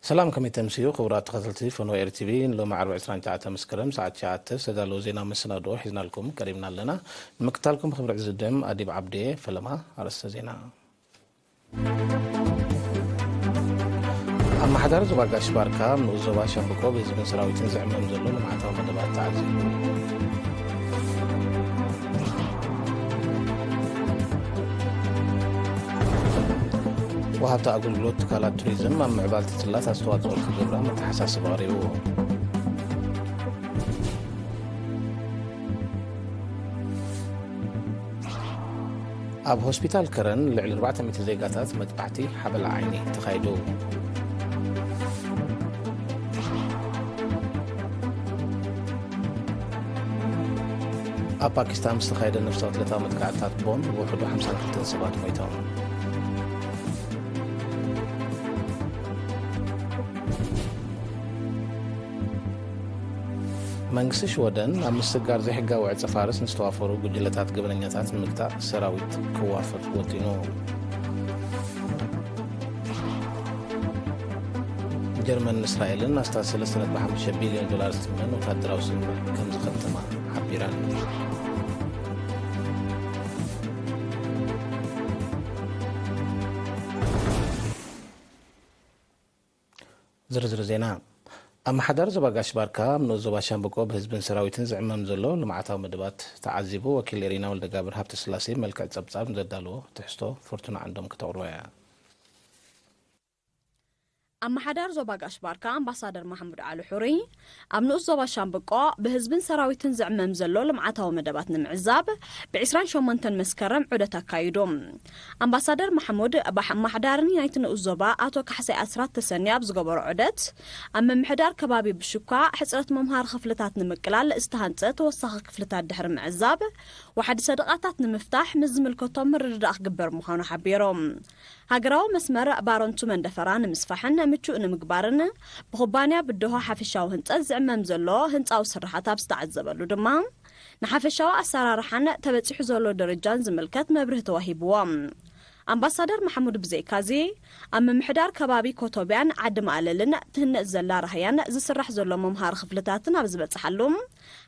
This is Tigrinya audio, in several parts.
ሰላም፣ ከመይ ተምስዩ ክቡራት ተኸታተልቲ ፈነወ ኤር ቲቪ። ንሎሚ ዓርቢ ዕስራን ትሽዓተ መስከረም ሰዓት ትሽዓተ ዝተዳለወ ዜና መሰናድኦ ሒዝናልኩም ቀሪብና ኣለና። ንምክታልኩም ክብሪ ዕዝድም ኣዲብ ዓብዴ። ፈለማ ኣርእስተ ዜና። ኣመሓዳሪ ዞባ ጋሽ ባርካ ኣብ ንኡስ ዞባ ሻምብቆ ብህዝብን ሰራዊትን ዝዕመም ዘሎ ልምዓታዊ መደባት ተዓዚቡ። ወሃብቲ ኣገልግሎት ትካላት ቱሪዝም ኣብ ምዕባል ትጽላት ኣስተዋጽኦ ክገብራ መተሓሳስቢ ቀሪቡ። ኣብ ሆስፒታል ከረን ልዕሊ ኣርባዕተ ሚእቲ ዜጋታት መጥባሕቲ ሓበላ ዓይኒ ተኻይዱ። ኣብ ፓኪስታን ዝተኻየደ ነፍሰ ቅትለታዊ መጥቃዕትታት ቦምብ ብውሕዱ ሓምሳን ክልተን ሰባት ሞይቶም። መንግስቲ ሽወደን ኣብ ምስግጋር ዘይሕጋዊ ዕጸ ፋርስ ንዝተዋፈሩ ጉጅለታት ገበነኛታት ንምግታእ ሰራዊት ክዋፈር ወጢኑ። ጀርመን ንእስራኤልን ኣስታት ሰለስተ ነጥቢ ሓሙሽተ ቢልዮን ዶላር ዝትመን ወታደራዊ ስምምዕ ከም ዝኸተማ ሓቢረን። ዝርዝር ዜና። ኣመሓዳሪ ዞባ ጋሽ ባርካ ኣብ ንኡስ ዞባ ሻምብቆ ብህዝብን ሰራዊትን ዝዕመም ዘሎ ልምዓታዊ መደባት ተዓዚቡ። ወኪል ኤሪና ወልደጋብር ሃብተስላሴ መልክዕ ጸብጻብ ንዘዳለዎ ትሕዝቶ ፍርቱና ዓንዶም ክተቕርቦ እያ። ኣመሓዳሪ ዞባ ጋሽ ባርካ ኣምባሳደር ማሕሙድ ዓሊ ሑሪ ኣብ ንኡስ ዞባ ሻምብቆ ብህዝብን ሰራዊትን ዝዕመም ዘሎ ልምዓታዊ መደባት ንምዕዛብ ብ ዕስራን ሸሞንተን መስከረም ዑደት ኣካይዱ። ኣምባሳደር ማሕሙድ ብኣመሓዳሪ ናይቲ ንኡስ ዞባ ኣቶ ካሕሳይ ኣስራት ተሰንዩ ኣብ ዝገበሮ ዑደት፣ ኣብ ምምሕዳር ከባቢ ብሹኳ ሕጽረት መምሃሪ ክፍልታት ንምቅላል ዝተሃንጸ ተወሳኺ ክፍልታት ድሕሪ ምዕዛብ፣ ዋሕዲ ሰደቓታት ንምፍታሕ ምስ ዝምልከቶም ምርድዳእ ክግበር ምዃኑ ሓቢሮም። ሃገራዊ መስመር ባረንቱ መንደፈራ ንምስፋሕን ምቹእ ንምግባርን ብኩባንያ ብደሆ ሓፈሻዊ ህንጸት ዝዕመም ዘሎ ህንጻዊ ስራሓት ኣብ ዝተዓዘበሉ ድማ፣ ንሓፈሻዊ ኣሰራርሓን ተበጺሑ ዘሎ ደረጃን ዝምልከት መብርሂ ተዋሂብዎም። ኣምባሳደር ማሕሙድ ብዘይካዚ፣ ኣብ ምምሕዳር ከባቢ ኮቶብያን ዓዲ ማእለልን ትህነጽ ዘላ ራህያን ዝስራሕ ዘሎ መምሃሪ ክፍልታትን ኣብ ዝበጽሓሉ፣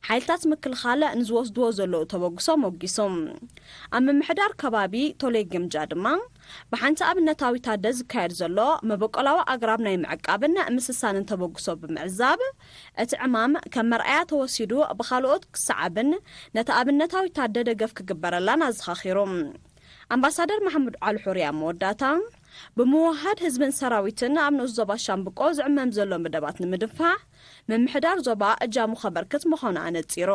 ሓይልታት ምክልኻል ንዝወስድዎ ዘለዉ ተበግሶ ሞጊሱ። ኣብ ምምሕዳር ከባቢ ቶሌ ግምጃ ድማ፣ ብሓንቲ ኣብነታዊት ኣደ ዝካየድ ዘሎ መበቆላዊ ኣግራብ ናይ ምዕቃብን ምስሳንን ተበግሶ ብምዕዛብ፣ እቲ ዕማም ከም መርኣያ ተወሲዱ ብኻልኦት ክሰዓብን ነታ ኣብነታዊት ኣደ ደገፍ ክግበረላን ኣዘኻኺሩ። ኣምባሳደር ማሕሙድ ዓሊ ሑሪ ኣብ መወዳእታ፣ ብምውህሃድ ህዝብን ሰራዊትን ኣብ ንኡስ ዞባ ሻምብቆ ዝዕመም ዘሎ መደባት ንምድንፋዕ፣ ምምሕዳር ዞባ እጃሙ ከበርክት ምዃኑ ኣነጺሩ።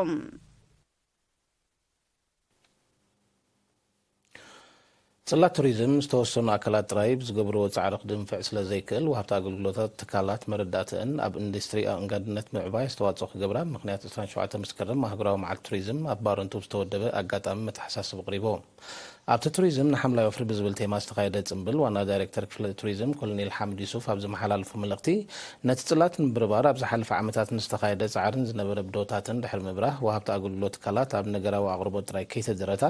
ጽላት ቱሪዝም ዝተወሰኑ ኣካላት ጥራይ ብዝገብርዎ ጻዕሪ ክድንፍዕ ስለ ዘይክእል፣ ወሃብቲ ኣገልግሎታት ትካላት መረዳእተእን ኣብ ኢንዱስትሪ ኣእንጋድነት ምዕባይ ኣስተዋጽኦ ክገብራ ምኽንያት ዕስራን ሸውዓተን መስከረም ኣህጉራዊ መዓልቲ ቱሪዝም ኣብ ባረንቱ ዝተወደበ ኣጋጣሚ መተሓሳስቢ ኣቕሪቡ። ኣብቲ ቱሪዝም ንሓምላይ ወፍሪ ብዝብል ቴማ ዝተኻየደ ጽምብል ዋና ዳይሬክተር ክፍለ ቱሪዝም ኮሎኔል ሓምድ ዩሱፍ ኣብ ዝመሓላለፎ መልእኽቲ፣ ነቲ ጽላት ንምብርባር ኣብ ዝሓለፈ ዓመታት ንዝተኻየደ ጻዕርን ዝነበረ ብደሆታትን ድሕሪ ምብራህ፣ ወሃብቲ ኣገልግሎት ትካላት ኣብ ነገራዊ ኣቕርቦት ጥራይ ከይተደረታ፣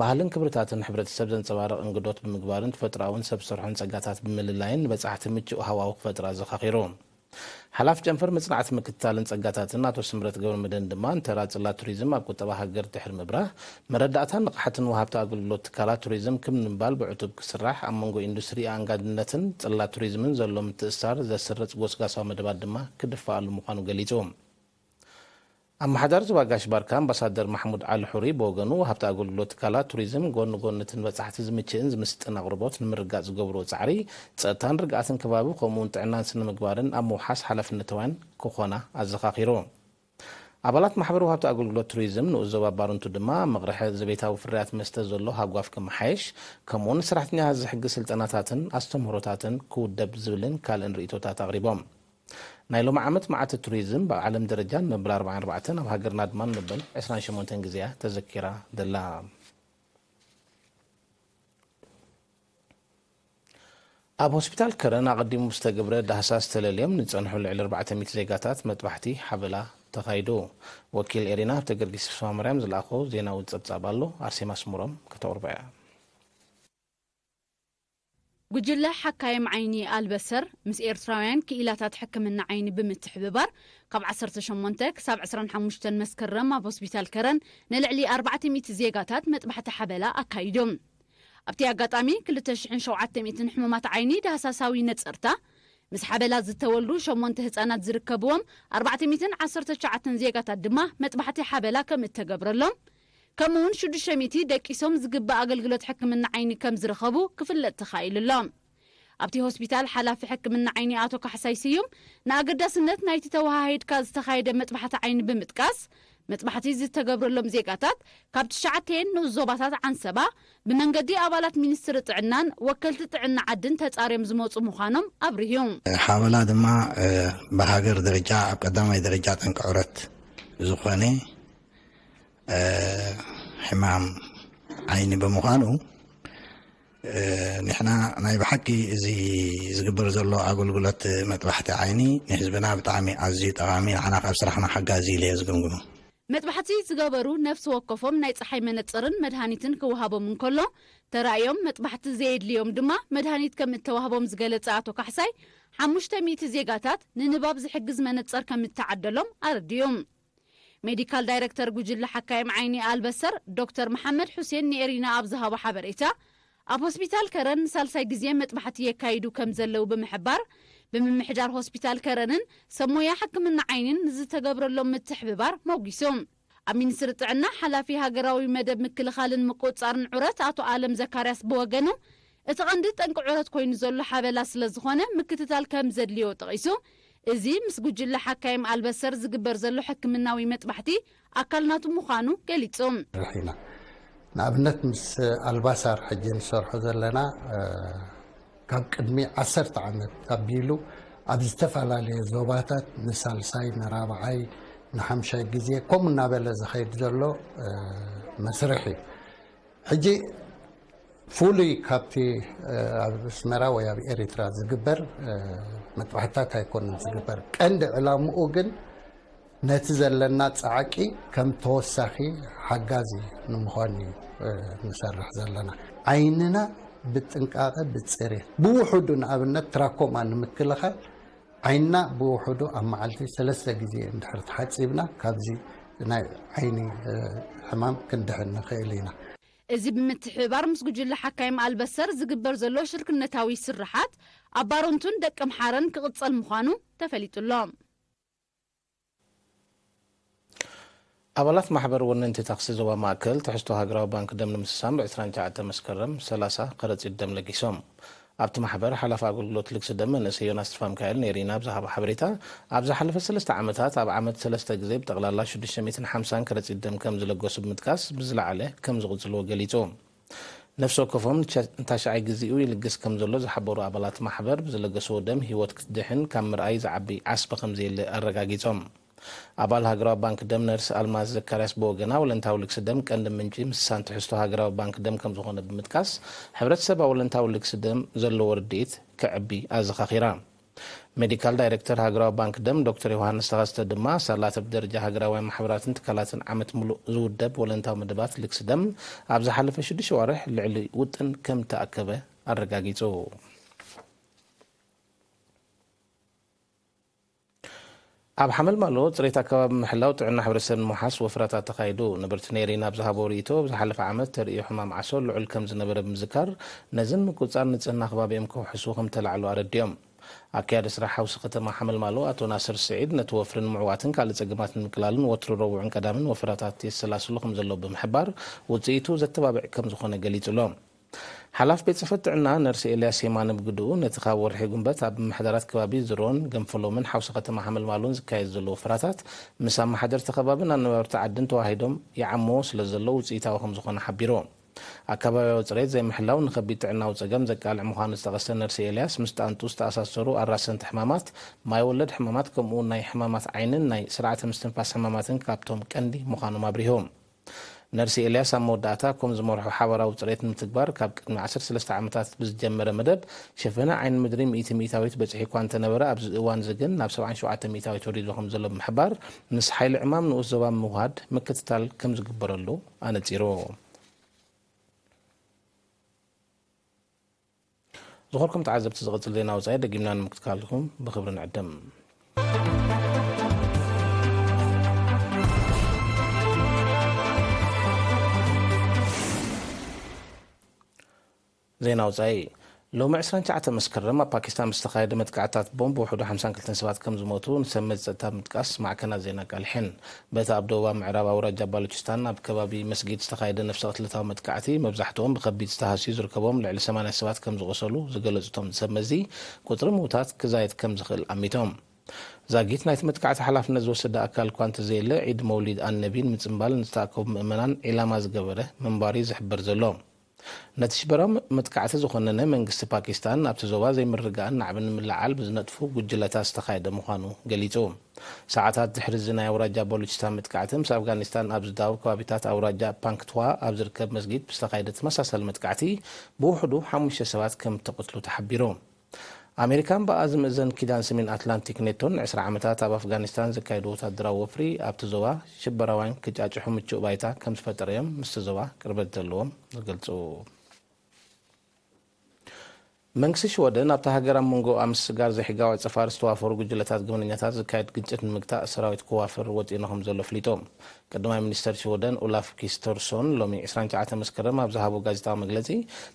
ባህልን ክብርታትን ሕብረተሰብ ዘንጸባርቕ እንግዶት ብምግባርን ተፈጥሮኣውን ሰብ ሰርሖን ጸጋታት ብምልላይን ንበጻሕቲ ምቹእ ሃዋሁ ክፈጥር ኣዘኻኺሩ። ሓላፊ ጨንፈር መጽናዕቲ ምክትታልን ጸጋታትን ኣቶ ስምረት ገብረመድህን ድማ፣ ንተራ ጽላት ቱሪዝም ኣብ ቁጠባ ሃገር ድሕሪ ምብራህ፣ መረዳእታን ንቕሓትን ወሃብቲ ኣገልግሎት ትካላት ቱሪዝም ክብ ንምባል ብዕቱብ ክስራሕ፣ ኣብ መንጎ ኢንዱስትሪ ኣእንጋድነትን ጽላት ቱሪዝምን ዘሎ ምትእስሳር ዘስርጽ ጎስጋሳዊ መደባት ድማ ክድፋኣሉ ምዃኑ ገሊጹ። ኣመሓዳሪ ዞባ ጋሽ ባርካ ኣምባሳደር ማሕሙድ ዓሊ ሑሪ ብወገኑ፣ ወሃብቲ ኣገልግሎት ትካላት ቱሪዝም ጎኒ ጎኒ እቲ ንበጻሕቲ ዝምችእን ዝምስጥን ኣቕርቦት ንምርጋጽ ዝገብርዎ ጻዕሪ፣ ጸጥታን ርግኣትን ከባቢ ከምኡውን ጥዕናን ስነ ምግባርን ኣብ ምውሓስ ሓላፍነታውያን ክኾና ኣዘኻኺሩ። ኣባላት ማሕበር ወሃብቲ ኣገልግሎት ቱሪዝም ንኡስ ዞባ ባረንቱ ድማ፣ ኣብ ምቕርሐ ዘቤታዊ ፍርያት መስተ ዘሎ ሃጓፍ ክመሓየሽ፣ ከምኡውን ንሰራሕተኛታት ዝሕግዝ ስልጠናታትን ኣስተምህሮታትን ክውደብ ዝብልን ካልእን ርእይቶታት ኣቕሪቦም። ናይ ሎሚ ዓመት መዓልቲ ቱሪዝም ብዓለም ደረጃ ንመበል ኣርባዓን ኣርባዕተን፣ ኣብ ሃገርና ድማ ንመበል ዕስራን ሸሞንተን ግዜያ ተዘኪራ ዘላ። ኣብ ሆስፒታል ከረን ኣቐዲሙ ብዝተገብረ ዳህሳስ ተለልዮም ንጸንሑ ልዕሊ ኣርባዕተ ሚእቲ ዜጋታት መጥባሕቲ ሓበላ ተኻይዱ። ወኪል ኤሪና ሃብተ ገርጊስ ፍስሃ ማርያም ዝለኣኾ ዜናዊ ጸብጻብ ኣሎ፣ ኣርሴማ ስሙሮም ከተቕርቦ እያ። ጉጅለ ሓካይም ዓይኒ ኣልበሰር ምስ ኤርትራውያን ክኢላታት ሕክምና ዓይኒ ብምትሕብባር ካብ ዓሰርተ ሸሞንተ ክሳብ ዕስራን ሓሙሽተን መስከረም ኣብ ሆስፒታል ከረን ንልዕሊ ኣርባዕተ ሚእቲ ዜጋታት መጥባሕቲ ሓበላ ኣካይዶም። ኣብቲ ኣጋጣሚ ክልተ ሽሕን ሸውዓተ ሚእትን ሕሙማት ዓይኒ ዳህሳሳዊ ነጸርታ ምስ ሓበላ ዝተወልዱ ሸሞንተ ህጻናት ዝርከብዎም ኣርባዕተ ሚእትን ዓሰርተ ትሽዓተን ዜጋታት ድማ መጥባሕቲ ሓበላ ከም እተገብረሎም፣ ከምኡውን ሽዱሽተ ሚእቲ ደቂሶም ዝግባእ ኣገልግሎት ሕክምና ዓይኒ ከም ዝረኸቡ ክፍለጥ ተኻኢሉ ኣሎ። ኣብቲ ሆስፒታል ሓላፊ ሕክምና ዓይኒ ኣቶ ካሕሳይ ስዩም ንኣገዳስነት ናይቲ ተወሃሂድካ ዝተኻየደ መጥባሕቲ ዓይኒ ብምጥቃስ፣ መጥባሕቲ ዝተገብረሎም ዜጋታት ካብ ትሽዓተን ንኡስ ዞባታት ዓንሰባ ብመንገዲ ኣባላት ሚኒስትሪ ጥዕናን ወከልቲ ጥዕና ዓድን ተጻርዮም ዝመጹ ምዃኖም ኣብርሁ። ሓበላ ድማ ብሃገር ደረጃ ኣብ ቀዳማይ ደረጃ ጠንቂ ዕረት ዝኾነ ሕማም ዓይኒ ብምዃኑ፣ ንሕና ናይ ብሓቂ እዚ ዝግበር ዘሎ ኣገልግሎት መጥባሕቲ ዓይኒ ንህዝብና ብጣዕሚ ኣዝዩ ጠቓሚ፣ ንዓና ካብ ስራሕና ሓጋዚ ኢለ እየ ዝግምግሞ። መጥባሕቲ ዝገበሩ ነፍሲ ወከፎም ናይ ጸሓይ መነጽርን መድሃኒትን ክወሃቦም እንከሎ፣ ተራእዮም መጥባሕቲ ዘየድልዮም ድማ መድሃኒት ከም እተዋህቦም ዝገለጸ ኣቶ ካሕሳይ፣ ሓሙሽተ ሚእቲ ዜጋታት ንንባብ ዝሕግዝ መነጽር ከም እተዓደሎም ኣረዲኡ። ሜዲካል ዳይረክተር ጉጅለ ሓካይም ዓይኒ ኣልበሰር ዶክተር መሓመድ ሑሴን ንኤሪና ኣብ ዝሃቦ ሓበሬታ፣ ኣብ ሆስፒታል ከረን ንሳልሳይ ግዜ መጥባሕቲ የካይዱ ከም ዘለዉ ብምሕባር፣ ብምምሕዳር ሆስፒታል ከረንን ሰብ ሞያ ሕክምና ዓይንን ንዝተገብረሎም ምትሕብባር መጒሱ። ኣብ ሚኒስትሪ ጥዕና ሓላፊ ሃገራዊ መደብ ምክልኻልን ምቁጽጻርን ዑረት ኣቶ ኣለም ዘካርያስ ብወገኑ፣ እቲ ቀንዲ ጠንቂ ዑረት ኮይኑ ዘሎ ሓበላ ስለ ዝኾነ ምክትታል ከም ዘድልዮ ጠቒሱ፣ እዚ ምስ ጉጅለ ሓካይም ኣልበሰር ዝግበር ዘሎ ሕክምናዊ መጥባሕቲ ኣካል ናቱ ምዃኑ ገሊጹ። ርሒና ንኣብነት ምስ ኣልባሳር ሕጂ ንሰርሖ ዘለና ካብ ቅድሚ ዓሰርተ ዓመት ኣቢሉ ኣብ ዝተፈላለየ ዞባታት ንሳልሳይ፣ ንራብዓይ፣ ንሓምሻይ ግዜ ከምኡ እናበለ ዝኸይድ ዘሎ መስርሕ እዩ። ሕጂ ፍሉይ ካብቲ ኣብ ኣስመራ ወይ ኣብ ኤሪትራ ዝግበር መጥባሕታት ኣይኮነን ዝግበር። ቀንዲ ዕላምኡ ግን ነቲ ዘለና ጻዕቂ ከም ተወሳኺ ሓጋዚ ንምዃን እዩ ንሰርሕ ዘለና። ዓይንና ብጥንቃቐ ብጽሬት ብውሑዱ ንኣብነት ትራኮማ ንምክልኻል ዓይንና ብውሑዱ ኣብ መዓልቲ ሰለስተ ግዜ እንድሕር ተሓጺብና ካብዚ ናይ ዓይኒ ሕማም ክንድሕን ንኽእል ኢና። እዚ ብምትሕብባር ምስ ጉጅለ ሓካይም ኣልበሰር ዝግበር ዘሎ ሽርክነታዊ ስርሓት ኣብ ባረንቱን ደቀምሓረን ክቕጸል ምዃኑ ተፈሊጡ ኣሎ። ኣባላት ማሕበር ወነንቲ ታክሲ ዞባ ማእከል ትሕዝቶ ሃገራዊ ባንክ ደም ንምስሳን ብ ዕስራን ትሽዓተን መስከረም ሰላሳ ከረጺት ደም ለጊሶም። ኣብቲ ማሕበር ሓላፊ ኣገልግሎት ልግሲ ደም መንእሰይ ዮናስ ተስፋሚካኤል ንኤሪና ኣብ ዝሃቦ ሓበሬታ፣ ኣብ ዝሓለፈ ሰለስተ ዓመታት ኣብ ዓመት ሰለስተ ግዜ ብጠቕላላ ሽዱሽተ ሚእትን ሓምሳን ከረጺት ደም ከም ዝለገሱ ብምጥቃስ፣ ብዝለዓለ ከም ዝቕጽልዎ ገሊጹ። ነፍሲ ወከፎም ንታሽዓይ ግዜኡ ይልግስ ከም ዘሎ ዝሓበሩ ኣባላት ማሕበር፣ ብዝለገስዎ ደም ህይወት ክትድሕን ካብ ምርኣይ ዝዓቢ ዓስቢ ከም ዘየለ ኣረጋጊጾም። ኣባል ሃገራዊ ባንክ ደም ነርስ ኣልማዝ ዘካርያስ ብወገና፣ ወለንታዊ ልግሲ ደም ቀንዲ ምንጪ ምስሳን ትሕዝቶ ሃገራዊ ባንክ ደም ከም ዝኾነ ብምጥቃስ፣ ሕብረተሰብ ኣብ ወለንታዊ ልግሲ ደም ዘለዎ ርድኢት ከዕቢ ኣዘኻኺራ። ሜዲካል ዳይሬክተር ሃገራዊ ባንክ ደም ዶክተር ዮሃንስ ተኸስተ ድማ፣ ሳላተ ብደረጃ ሃገራውያን ማሕበራትን ትካላትን ዓመት ምሉእ ዝውደብ ወለንታዊ መደባት ልግሲ ደም ኣብ ዝሓለፈ ሽዱሽተ ኣዋርሕ ልዕሊ ውጥን ከም እተኣከበ ኣረጋጊጹ። ኣብ ሓመልማሎ ጽሬት ኣከባቢ ምሕላው ጥዕና ሕብረተሰብ ንምውሓስ ወፍራታት ተኻይዱ። ነበርቲ ኔሪን ኣብ ዝሃቦ ርእይቶ፣ ኣብ ዝሓለፈ ዓመት ተርእዮ ሕማም ዓሶ ልዑል ከም ዝነበረ ብምዝካር፣ ነዚ ንምቁጽጻር ንጽህና ከባቢኦም ከውሕሱ ከም ተላዕሉ ኣረዲኦም። ኣካያዲ ስራሕ ሓውሲ ከተማ ሓመልማሎ ኣቶ ናስር ስዒድ፣ ነቲ ወፍሪ ንምዕዋትን ካልእ ጸገማት ንምቅላልን ወትሩ ረቡዕን ቀዳምን ወፍራታት የሰላስሉ ከም ዘለዉ ብምሕባር፣ ውጽኢቱ ዘተባብዕ ከም ዝኾነ ገሊጹ ኣሎ። ሓላፊ ቤት ጽሕፈት ጥዕና ነርሲ ኤልያስ የማነ ብግድኡ፣ ነቲ ካብ ወርሒ ጉንበት ኣብ ምምሕዳራት ከባቢ ዝሮን ገንፈሎምን ሓውሲ ከተማ ሓመልማሎን ዝካየድ ዘሎ ወፍራታት ምስ ኣመሓደርቲ ከባብን ኣነባብርቲ ዓድን ተዋሂዶም ይዓምዎ ስለ ዘለዉ ውጽኢታዊ ከም ዝኾነ ሓቢሩ። ኣከባቢያዊ ጽሬት ዘይምሕላው ንኸቢድ ጥዕናዊ ጸገም ዘቃልዕ ምዃኑ ዝጠቐሰ ነርሲ ኤልያስ፣ ምስ ጣንጡ ዝተኣሳሰሩ ኣራሰንቲ ሕማማት፣ ማይ ወለድ ሕማማት ከምኡውን ናይ ሕማማት ዓይንን ናይ ስርዓተ ምስትንፋስ ሕማማትን ካብቶም ቀንዲ ምዃኖም ኣብሪሁ። ነርሲ ኤልያስ ኣብ መወዳእታ፣ ኮም ዝመርሖ ሓባራዊ ጽሬት ንምትግባር ካብ ቅድሚ ዓሰርተ ሰለስተ ዓመታት ብዝጀመረ መደብ፣ ሸፈነ ዓይኒ ምድሪ ሚእቲ ሚእታዊት በጺሑ እኳ እንተነበረ፣ ኣብዚ እዋን እዚ ግን ናብ ሰብዓን ሸውዓተ ሚእታዊት ወሪዱ ከም ዘሎ ብምሕባር፣ ምስ ሓይሊ ዕማም ንኡስ ዞባ ምውሃድ ምክትታል ከም ዝግበረሉ ኣነጺሩ። ዝኾርኩም ተዓዘብቲ፣ ዝቕጽል ዜና ወጻኢ ደጊምና ንምክትካልኩም ብኽብሪ ንዕድም። ዜና ወጻኢ። ሎሚ ዕስራን ትሽዓተን መስከረም ኣብ ፓኪስታን ብዝተኻየደ መጥቃዕትታት ቦምብ ውሕዱ ሓምሳን ክልተን ሰባት ከም ዝሞቱ ንሰብ መዚ ጸጥታ ብምጥቃስ ማዕከናት ዜና ኣቃሊሐን። በቲ ኣብ ደቡባዊ ምዕራብ ኣውራጃ ባሉቺስታን ኣብ ከባቢ መስጊድ ዝተኻየደ ነፍሰ ቅትለታዊ መጥቃዕቲ፣ መብዛሕትኦም ብኸቢድ ዝተሃስዩ ዝርከቦም ልዕሊ ሰማንያ ሰባት ከም ዝቖሰሉ ዝገለጹ እቶም ሰብ መዚ፣ ቁጽሪ ምዉታት ክዛየድ ከም ዝኽእል ኣሚቶም። ዛጊት ናይቲ መጥቃዕቲ ሓላፍነት ዝወሰደ ኣካል እኳ እንተዘየለ፣ ዒድ መውሊድ ኣነቢ ንምጽንባል ንዝተኣከቡ ምእመናን ዒላማ ዝገበረ ምንባሩ እዩ ዝሕበር ዘሎ። ነቲ ሽበራዊ መጥቃዕቲ ዝኾነነ መንግስቲ ፓኪስታን፣ ኣብቲ ዞባ ዘይምርግጋእን ናዕብን ንምልዓል ብዝነጥፉ ጉጅለታት ዝተኻየደ ምዃኑ ገሊጹ። ሰዓታት ድሕሪ እዚ ናይ ኣውራጃ በሉቺስታን መጥቃዕቲ፣ ምስ ኣፍጋኒስታን ኣብ ዝዳወብ ከባቢታት ኣውራጃ ፓንክትዋ ኣብ ዝርከብ መስጊድ ብዝተኻየደ ተመሳሳሊ መጥቃዕቲ፣ ብውሕዱ ሓሙሽተ ሰባት ከም እተቐትሉ ተሓቢሩ። ኣሜሪካን ብኣ ዝምእዘን ኪዳን ሰሜን ኣትላንቲክ ኔቶን ንዕስራ ዓመታት ኣብ ኣፍጋኒስታን ዘካየዱ ወታደራዊ ወፍሪ፣ ኣብቲ ዞባ ሽበራውያን ክጫጭሑ ምቹእ ባይታ ከም ዝፈጠረ እዮም ምስቲ ዞባ ቅርበት ዘለዎም ዝገልጹ። መንግስቲ ሽወደን ኣብታ ሃገር ኣብ መንጎ ኣብ ምስጋር ዘይሕጋዊ ዕጸፋር ዝተዋፈሩ ጉጅለታት ገበነኛታት ዝካየድ ግጭት ንምግታእ ሰራዊት ክዋፍር ወጢኑ ከም ዘሎ ኣፍሊጡ። ቀዳማይ ሚኒስተር ሽወደን ኡላፍ ክሪስተርሶን ሎሚ ዕስራን ትሽዓተን መስከረም ኣብ ዝሃቦ ጋዜጣዊ መግለጺ፣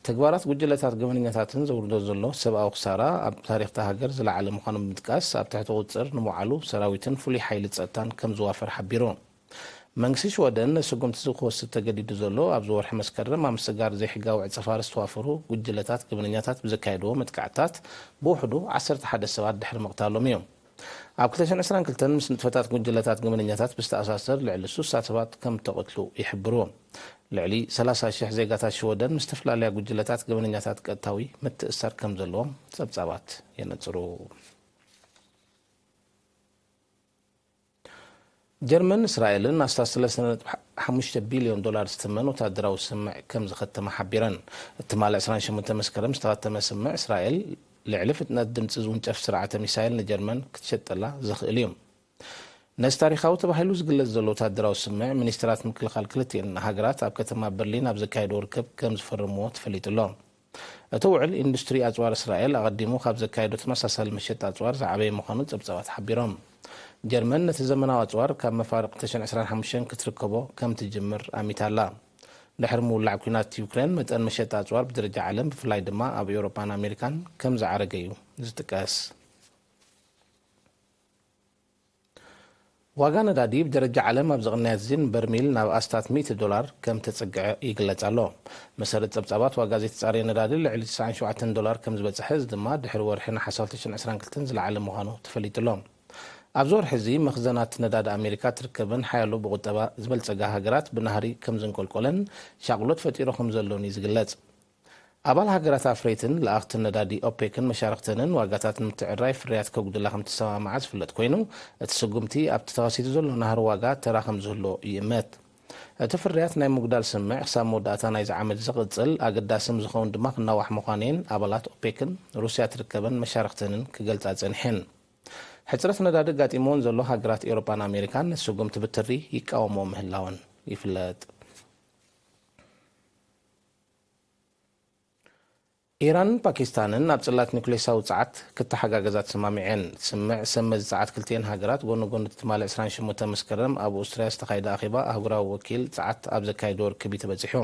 ተግባራት ጉጅለታት ገበነኛታትን ዘውርዶ ዘሎ ሰብኣዊ ክሳራ ኣብ ታሪኽ እታ ሃገር ዝለዓለ ምዃኑ ብምጥቃስ፣ ኣብ ትሕቲ ቁጽጽር ንምውዓሉ ሰራዊትን ፍሉይ ሓይሊ ጸጥታን ከም ዝዋፈር ሓቢሩ። መንግስቲ ሽወደን ነዚ ስጉምቲ እዚ ክወስድ ተገዲዱ ዘሎ፣ ኣብዚ ወርሒ መስከረም ኣብ ምስጋር ዘይሕጋዊ ዕጸፋር ዝተዋፈሩ ጉጅለታት ገበነኛታት ብዘካየድዎ መጥቃዕትታት ብውሕዱ ዓሰርተ ሓደ ሰባት ድሕሪ ምቕታሎም እዩ። ኣብ ክልተ ሽሕን ዕስራን ክልተን ምስ ንጥፈታት ጉጅለታት ገበነኛታት ብዝተኣሳሰር ልዕሊ ስሳ ሰባት ከም እተቐትሉ ይሕብሩ። ልዕሊ ሰላሳ ሽሕ ዜጋታት ሽወደን ምስ ዝተፈላለያ ጉጅለታት ገበነኛታት ቀጥታዊ ምትእስሳር ከም ዘለዎም ጸብጻባት የነጽሩ። ጀርመን እስራኤልን ኣስታት ሰለስተ ነጥቢ ሓሙሽተ ቢልዮን ዶላር ዝትመን ወታደራዊ ስምምዕ ከም ዝኸተማ ሓቢረን። እቲ ትማሊ ዕስራን ሸሞንተን መስከረም ዝተኸተመ ስምምዕ፣ እስራኤል ልዕሊ ፍጥነት ድምጺ ዝውንጨፍ ስርዓተ ሚሳይል ንጀርመን ክትሸጠላ ዘኽእል እዩ። ነዚ ታሪኻዊ ተባሂሉ ዝግለጽ ዘሎ ወታደራዊ ስምምዕ፣ ሚኒስትራት ምክልኻል ክልቲኤን ሃገራት ኣብ ከተማ በርሊን ኣብ ዘካየድዎ ርክብ ከም ዝፈረምዎ ተፈሊጡ ኣሎ። እቲ ውዕል፣ ኢንዱስትሪ ኣጽዋር እስራኤል ኣቐዲሙ ካብ ዘካየዶ ተመሳሳሊ መሸጣ ኣጽዋር ዝዓበየ ምዃኑ ጸብጻባት ሓቢሮም። ጀርመን ነቲ ዘመናዊ ኣጽዋር ካብ መፋርቕ ክልተ ሽሕን ዕስራን ሓሙሽተን ክትርከቦ ከም ትጅምር ኣሚታ ኣላ። ድሕሪ ምውላዕ ኲናት ዩክሬን፣ መጠን መሸጣ ኣጽዋር ብደረጃ ዓለም፣ ብፍላይ ድማ ኣብ ኤውሮጳን ኣሜሪካን፣ ከም ዝዓረገ እዩ ዝጥቀስ። ዋጋ ነዳዲ ብደረጃ ዓለም ኣብ ዝቕነያ እዚ፣ ንበርሚል ናብ ኣስታት ሚእቲ ዶላር ከም ተጸግዐ ይግለጽ ኣሎ። መሰረት ጸብጻባት፣ ዋጋ ዘይተጻረየ ነዳዲ ልዕሊ ትስዓን ሸውዓተን ዶላር ከም ዝበጽሐ፣ እዚ ድማ ድሕሪ ወርሒ ነሓሰ ክልተ ሽሕን ዕስራን ክልተን ዝለዓለ ምዃኑ ተፈሊጡ ኣሎ። ኣብዚ ወርሒ እዚ፣ መኽዘናት ነዳዲ ኣሜሪካ ትርከበን ሓያሎ ብቁጠባ ዝበልጸጋ ሃገራት ብናህሪ ከም ዘንቆልቆለን ሻቕሎት ፈጢሩ ከም ዘሎን እዩ ዝግለጽ። ኣባል ሃገራት ኣፍረይትን ለኣኽትን ነዳዲ ኦፔክን መሻርኽተንን ዋጋታት ንምትዕርራይ ፍርያት ከጉድላ ከም ተሰማምዓ ዝፍለጥ ኮይኑ፣ እቲ ስጉምቲ ኣብቲ ተኸሲቱ ዘሎ ናህሪ ዋጋ ተራ ከም ዝህልዎ ይእመት። እቲ ፍርያት ናይ ምጉዳል ስምምዕ ክሳብ መወዳእታ ናይዚ ዓመት ዝቕጽል፣ ኣገዳሲ ምስ ዝኸውን ድማ ክናዋሕ ምዃኑ እየን ኣባላት ኦፔክን ሩስያ ትርከበን መሻርኽተንን ክገልጻ ጸኒሐን። ሕጽረት ነዳዲ ኣጋጢምወን ዘሎ ሃገራት ኤውሮጳን ኣሜሪካን ነቲ ስጉምቲ ብትሪ ይቃወምዎ ምህላወን ይፍለጥ። ኢራንን ፓኪስታንን ኣብ ጽላት ኒውክሌሳዊ ጸዓት ክተሓጋገዛ ተሰማሚዐን። ስምምዕ ሰመዚ ጸዓት ክልቲኤን ሃገራት ጎኒ ጎኒ፣ ትማሊ ዕስራን ሸሞንተን መስከረም ኣብ ኦስትርያ ዝተኻየደ ኣኼባ ኣህጉራዊ ወኪል ጸዓት ኣብ ዘካየድዎ ርክብ እዩ ተበጺሑ።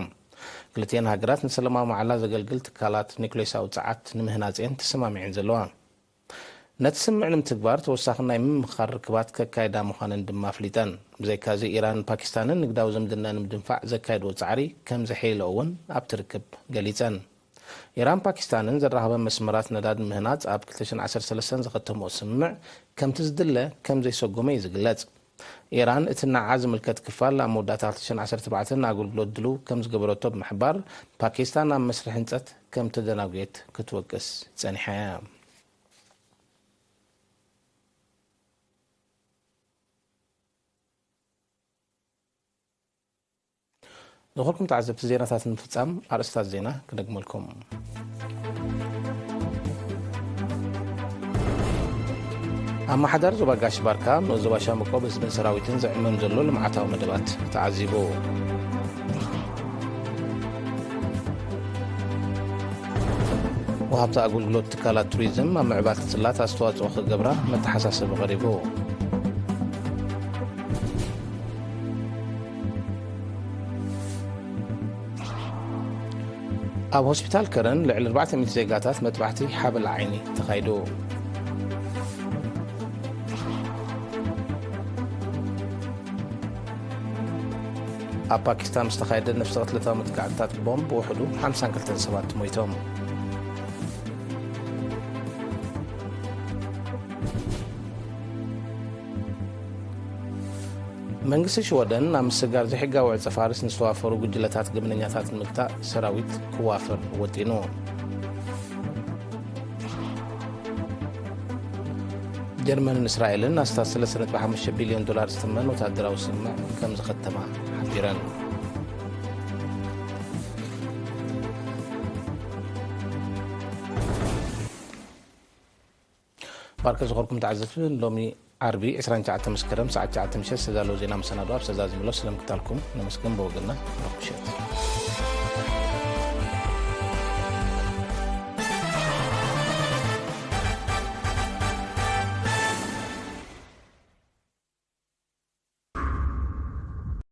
ክልቲኤን ሃገራት ንሰላማዊ መዓላ ዘገልግል ትካላት ኒውክሌሳዊ ጸዓት ንምህናጽ እየን ተሰማሚዐን ዘለዋ። ነቲ ስምምዕ ንምትግባር ተወሳኺ ናይ ምምኽኻር ርክባት ከካይዳ ምዃነን ድማ ኣፍሊጠን። ብዘይካዚ፣ ኢራንን ፓኪስታንን ንግዳዊ ዝምድና ንምድንፋዕ ዘካየድዎ ጻዕሪ ከም ዘሐይልኦ እውን ኣብቲ ርክብ ገሊጸን። ኢራን ፓኪስታንን ዘራኸበን መስመራት ነዳዲ ምህናጽ ኣብ ክልተ ሽሕን ዓሰርተ ሰለስተን ዝኸተምኦ ስምምዕ ከምቲ ዝድለ ከም ዘይሰጎመ እዩ ዝግለጽ። ኢራን እቲ ንዓኣ ዝምልከት ክፋል ኣብ መወዳእታ ክልተ ሽሕን ዓሰርተ ኣርባዕተን ንኣገልግሎት ድሉው ከም ዝገበረቶ ብምሕባር፣ ፓኪስታን ኣብ መስርሕ ህንጸት ከም ተደናጉየት ክትወቅስ ጸኒሓ እያ። ዝኾንኩም ተዓዘብቲ፣ ዜናታት ንምፍጻም ኣርእስታት ዜና ክደግመልኩም። ኣመሓዳሪ ዞባ ጋሽ ባርካ፣ ንኡስ ዞባ ሻምቆ ብህዝብን ሰራዊትን ዝዕመም ዘሎ ልምዓታዊ መደባት ተዓዚቡ። ወሃብቲ ኣገልግሎት ትካላት ቱሪዝም ኣብ ምዕባልቲ ጽላት ኣስተዋጽኦ ክገብራ መተሓሳሰቢ ቀሪቡ። ኣብ ሆስፒታል ከረን ልዕሊ ኣርባዕተ ሚእቲ ዜጋታት መጥባሕቲ ሓበላ ዓይኒ ተኻይዱ። ኣብ ፓኪስታን ዝተኻየደ ነፍሰ ቅትለታዊ መጥቃዕትታት ቦምብ ብውሕዱ ሓምሳን ክልተን ሰባት ሞይቶም። መንግስቲ ሽወደን ኣብ ምስጋር ዘይሕጋዊ ዕጸ ፋርስ ንዝተዋፈሩ ጉጅለታት ገበነኛታት ንምግታእ ሰራዊት ክዋፈር ወጢኑ። ጀርመንን እስራኤልን ኣስታት ሰለስተ ነጥቢ ሓሙሽተ ቢልዮን ዶላር ዝተመን ወታደራዊ ስምምዕ ከም ዝኸተማ ሓቢረን። ባርከ ዝኾርኩም ተዓዘብቲ፣ ሎሚ ዓርቢ ዕስራን ትሽዓተን መስከረም ሰዓት ትሽዓተ ምሸት ዝተዳለወ ዜና መሰናዶ ኣብ ሰዛዚምሎ ስለምክታልኩም ነመስግን። ብወገንና ርሑስ ምሸት።